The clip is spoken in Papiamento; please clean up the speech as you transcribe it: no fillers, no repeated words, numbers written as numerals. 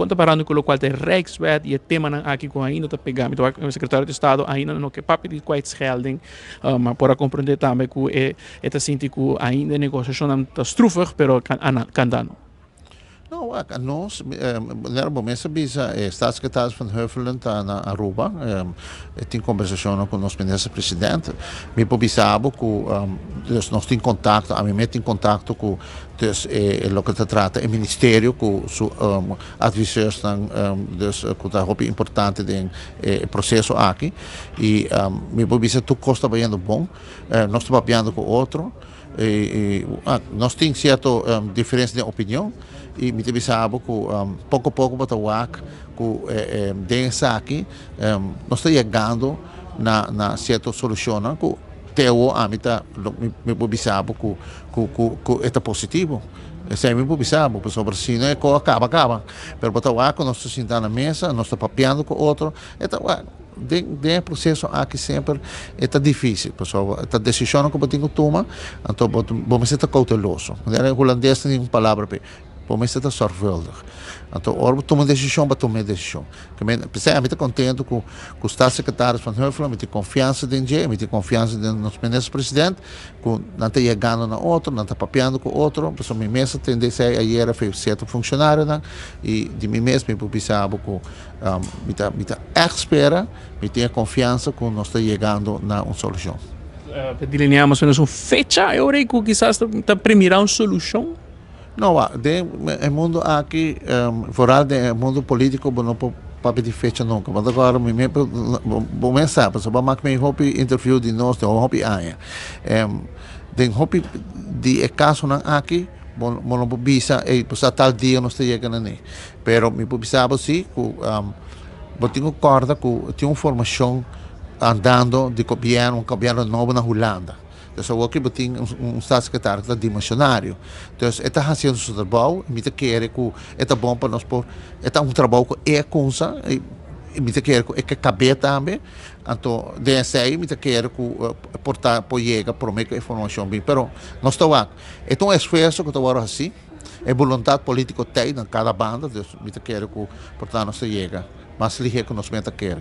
Kon ta parando ku lokual ta e Rijkswet i e temanan aki ku ainda ta pegá. Mi ta wak ku sekretario di estado ainda no ke papia di kwijtschelding, ma por a komprendé tambe ku e ta sinti ku ainda e negosiashonnan ta strufig, pero kandando. No, wak, nos, manera bo mes a bisa, e staatssecretaris Van Huffelen ta na Aruba, e tin kombersashonnan ku nos minister president. Mi por bisa bo ku dus nos tin kontakto, ami mes tin kontakto ku dus e loke ta trata e ministerio ku su adviseursnan dus ku ta hopi importante den e proseso aki. I mi por bisa tur kos ta bayendo bon, nos ta papiando ku otro. Nos tin cierto diferencia den opinion y mi ta bisa bo cu poco poco bo ta wak cu den esaki nos ta yegando na cierto solucionnan cu te awo ami ta mi por bisa bo cu cu e ta positivo. Esey mi por bisa bo pasobra si no e co a caba caba pero bo ta wak cu nos ta sinta na mesa nos ta papiando cu otro e ta wak. Den e proseso aki semper e ta difísil, pasobra ta desishonnan ku bo tin ku tuma, anto bo bo mester ta kouteloso. Manera e hulandes tin un palabra p'e, bo mester ta zorgvuldig. Anto ora bo tuma un desishon, bo tuma e desishon. P'esei ami ta kontentu ku ku Staatssecretaris Van Huffelen, mi tin konfiansa den dje, mi tin konfiansa den nos minister president, ku nan ta yegando na otro, nan ta papiando ku otro, pasobra mi mes a tende esei ayera fe sierto funshonarionan i di mi mes mi por bisa bo ku Mi ta mi ta ègt spera, mi tin e konfiansa ku nos ta yegando na un solushon. Ta delineá mas o menos un fecha e ora ei ku kisas ta premirá un solushon? No, wak, den e mundu aki, foral den e mundu polítiko bo no por papia di fecha nunka. Bo ta kòrda mi mes, bo mes sa, pasobra bo a mak mi hopi interview di nos den hopi aña. Den hopi di e kasonan aki bo no por bisa, ey, bo sa tal dia nos ta yega na ne. Pero mi por bisa bo si ku bo tin ku kòrda ku tin un formashon andando di gobièrnu, un gobièrnu nobo na Hulanda. Dus awor ki bo tin un staatssecretario ku ta dimensionario. Dus e ta hasiendo su trabou i mi ta kere ku e ta bon pa nos por, e ta un trabou ku e a kunsa i mi ta kere ku e ke kab'é tambe. Anto den esei mi ta kere ku por ta por yega promé ku e formashon bin. Pero nos ta wak, e ta un esfuerso ku ta wòrdu hasi. E boluntat polítiko tei na kada banda, dus mi ta kere ku por ta nos ta yega mas lihé ku nos meta kere.